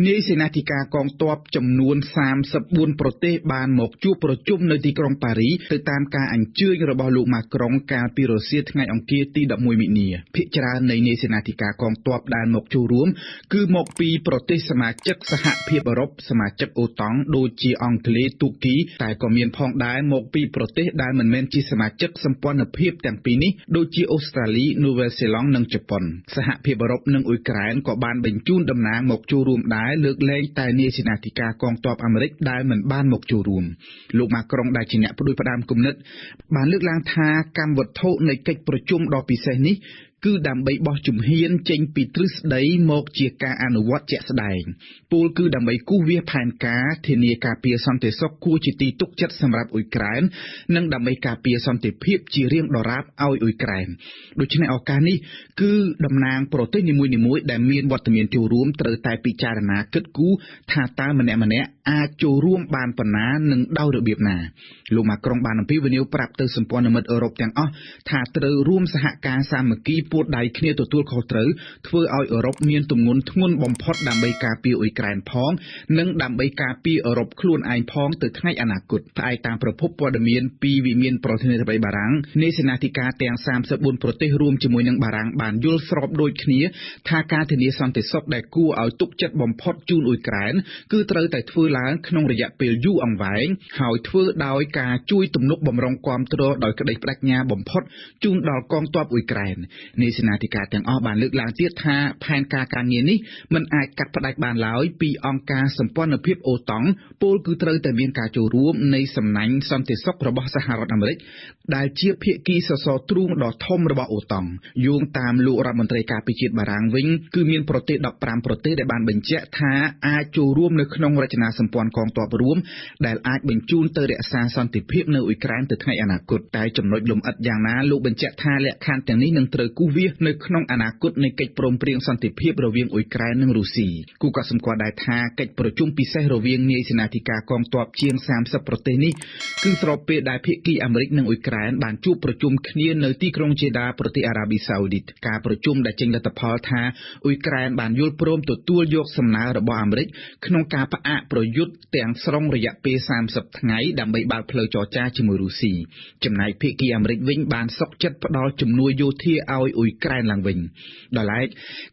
នាយសេនាធិការកងទ័ពចំនួន34ប្រទេសបានមកជួបប្រជុំនៅទីក្រុងប៉ារីទៅតាមការអញ្ជើញរបស់លោកម៉ាក្រុងកាលពីរសៀលថ្ងៃអង្គារទី11មិនិនា។ ភាគច្រើននៃនាយសេនាធិការកងទ័ពដែលមកចូលរួមគឺមកពីប្រទេសសមាជិកសហភាពអឺរ៉ុបសមាជិកអូតង់ដូចជាអង់គ្លេសទូគីតែក៏មានផងដែរមកពីប្រទេសដែលមិនមែនជាសមាជិកសម្ព័ន្ធភាពទាំងពីរនេះដូចជាអូស្ត្រាលីនូវែលសេឡង់និងជប៉ុន។ សហភាពអឺរ៉ុបនិងអ៊ុយក្រែនក៏បានបញ្ជូនតំណាងមកចូលរួមដែរលើកលែងតែនាយសេនាធិការកងទ័ពអាមេរិកដែលមិនបានមកចូលរួម។ លោកម៉ាក្រុងដែលជាអ្នកផ្ដួចផ្ដើមគំនិតបានលើកឡើងថាកម្មវត្ថុនៃកិច្ចប្រជុំដ៏ពិសេសនេះគឺដើម្បីបោះជំហានចេញពីទ្រឹស្ដីមកជាការអនុវត្តជាក់ស្ដែងពោលគឺដើម្បីគូសវាសផែនការធានាការពារសន្តិសុខគួរជាទីទុកចិត្តសម្រាប់អ៊ុយក្រែននិងដើម្បីការពារសន្តិភាពជារៀងដរាបឲ្យអ៊ុយក្រែន។ ដូច្នេះឱកាសនេះគឺតំណាងប្រទេសនីមួយៗដែលមានវត្តមានចូលរួមត្រូវតែពិចារណាគិតគូរថាតើម្នាក់ៗអាចចូលរួមបានប៉ុណ្ណានិងដោយរបៀបណា។ លោកម៉ាក្រុងបានអំពាវនាវប្រាប់ទៅសម្ព័ន្ធមិត្តអឺរ៉ុបទាំងអស់ថាត្រូវរួមសហការសាមគ្គីពួតដៃគ្នាទទួលខុសត្រូវធ្វើឲ្យអឺរ៉ុបមានទម្ងន់ធ្ងន់បំផុតដើម្បីការពារអ៊ុយក្រែនផងនិងដើម្បីការពារអឺរ៉ុបខ្លួនឯងផងទៅថ្ងៃអនាគត។ ផ្អែកតាមប្រភពព័ត៌មានពីវិមានប្រធានាធិបតីបារាំងនាយសេនាធិការទាំង34ប្រទេសរួមជាមួយនឹងបារាំងបានយល់ស្របដូចគ្នាថាការធានាសន្តិសុខដែលគួរឲ្យទុកចិត្តបំផុតជូនអ៊ុយក្រែនគឺត្រូវតែធ្វើឡើងក្នុងរយៈពេលយូរអង្វែងហើយធ្វើដោយការជួយទំនុកបំរុងគាំទ្រដោយក្តីប្តេជ្ញាបំផុតជូនដល់កងទ័ពអ៊ុយក្រែន។ នាយសេនាធិការទាំងអស់បានលើកឡើងទៀតថាផែនការការងារនេះមិនអាចកាត់ផ្តាច់បានឡើយពីអង្គការសម្ព័ន្ធភាពអូតង់ពោលគឺត្រូវតែមានការចូលរួមនៃសំណាញ់សន្តិសុខរបស់សហរដ្ឋអាមេរិកដែលជាភាគីសសរទ្រូងដ៏ធំរបស់អូតង់។ យោងតាមលោករដ្ឋមន្ត្រីការពារជាតិបារាំងវិញគឺមានប្រទេស15ប្រទេសដែលបានបញ្ជាក់ថាអាចចូលរួមនៅក្នុងរចនាសម្ព័ន្ធកងទ័ពរួមដែលអាចបញ្ជូនទៅរក្សាសន្តិភាពនៅអ៊ុយក្រែនទៅថ្ងៃអនាគតតែចំណុចលម្អិតយ៉ាងណាលោកបញ្ជាក់ថាលក្ខខណ្ឌទាំងនេះនឹងត្រូវគូសវាសនៅក្នុងអនាគតនៃកិច្ចព្រមព្រៀងសន្តិភាពរវាងអ៊ុយក្រែននិងរុស្ស៊ី។ គូក៏សម្គាល់ដែរថាកិច្ចប្រជុំពិសេសរវាងនាយសេនាធិការកងទ័ពជាង30ប្រទេសនេះគឺស្របពេលដែលភាគីអាមេរិកនិងអ៊ុយក្រែនបានជួបប្រជុំគ្នានៅទីក្រុងជេដាប្រទេសអារ៉ាប៊ីសាអូឌីត។ ការប្រជុំដែលចេញលទ្ធផលថាអ៊ុយក្រែនបានយល់ព្រមទទួលយកសំណើរបស់អាមេរិកក្នុងការផ្អាកប្រយុទ្ធទាំងស្រុងរយៈពេល30ថ្ងៃដើម្បីបើកផ្លូវចរចាជាមួយរុស្ស៊ី។ ចំណែកភាគីអាមេរិកវិញបានសុខចិត្តផ្ដល់ជំនួយយោធាឲ្យអ៊ុយក្រែនឡើងវិញ។ ដោយឡែក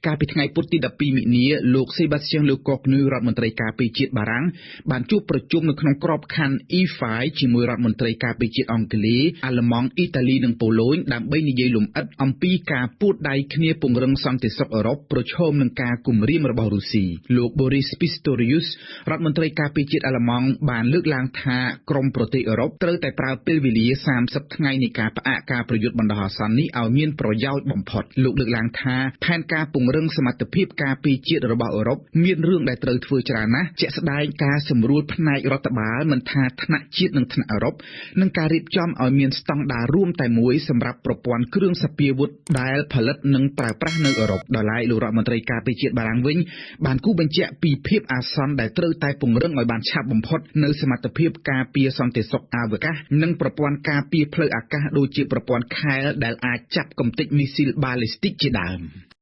កាលពីថ្ងៃពុធទី12មិនិនាលោកសេបាស្ទៀង លូកកនូរដ្ឋមន្ត្រីការពារជាតិបារាំងបានជួបប្រជុំនៅក្នុងក្របខ័ណ្ឌ E5 ជាមួយរដ្ឋមន្ត្រីការពារជាតិអង់គ្លេសអាល្លឺម៉ង់អ៊ីតាលីនិងប៉ូឡូញដើម្បីនិយាយលម្អិតអំពីការពួតដៃគ្នាពង្រឹងសន្តិសុខអឺរ៉ុបប្រឈមនឹងការគំរាមរបស់រុស្ស៊ី។ លោក Boris Pistorius រដ្ឋមន្ត្រីការពារជាតិអាល្លឺម៉ង់បានលើកឡើងថាក្រុមប្រទេសអឺរ៉ុបត្រូវតែប្រើពេលវេលា30ថ្ងៃនៃការផ្អាកការប្រយុទ្ធបណ្ដោះអាសន្ននេះឲ្យមានប្រយោជន៍បំផុត។ លោកលើកឡើងថាផែនការពង្រឹងសមត្ថភាពការពារជាតិរបស់អឺរ៉ុបមានរឿងដែលត្រូវធ្វើច្រើនណាស់ជាក់ស្ដែងការសម្រួលផ្នែករដ្ឋបាលមិនថាថ្នាក់ជាតិនិងថ្នាក់អឺរ៉ុបនិងការរៀបចំឲ្យមានស្តង់ដាររួមតែមួយសម្រាប់ប្រព័ន្ធគ្រឿងសព្វាវុធដែលផលិតនិងប្រើប្រាស់នៅអឺរ៉ុប។ ដោយឡែកលោករដ្ឋមន្ត្រីការពារជាតិបារាំងវិញបានគូបញ្ជាក់ពីភាពអាសន្នដែលត្រូវតែពង្រឹងឲ្យបានឆាប់បំផុតនៅសមត្ថភាពការពារសន្តិសុខអវកាសនិងប្រព័ន្ធការពារផ្លូវអាកាសដូចជាប្រព័ន្ធខែលដែលអាចចាប់កម្ទេចមីស៊ីលបាលីស្ទិកជាដើម។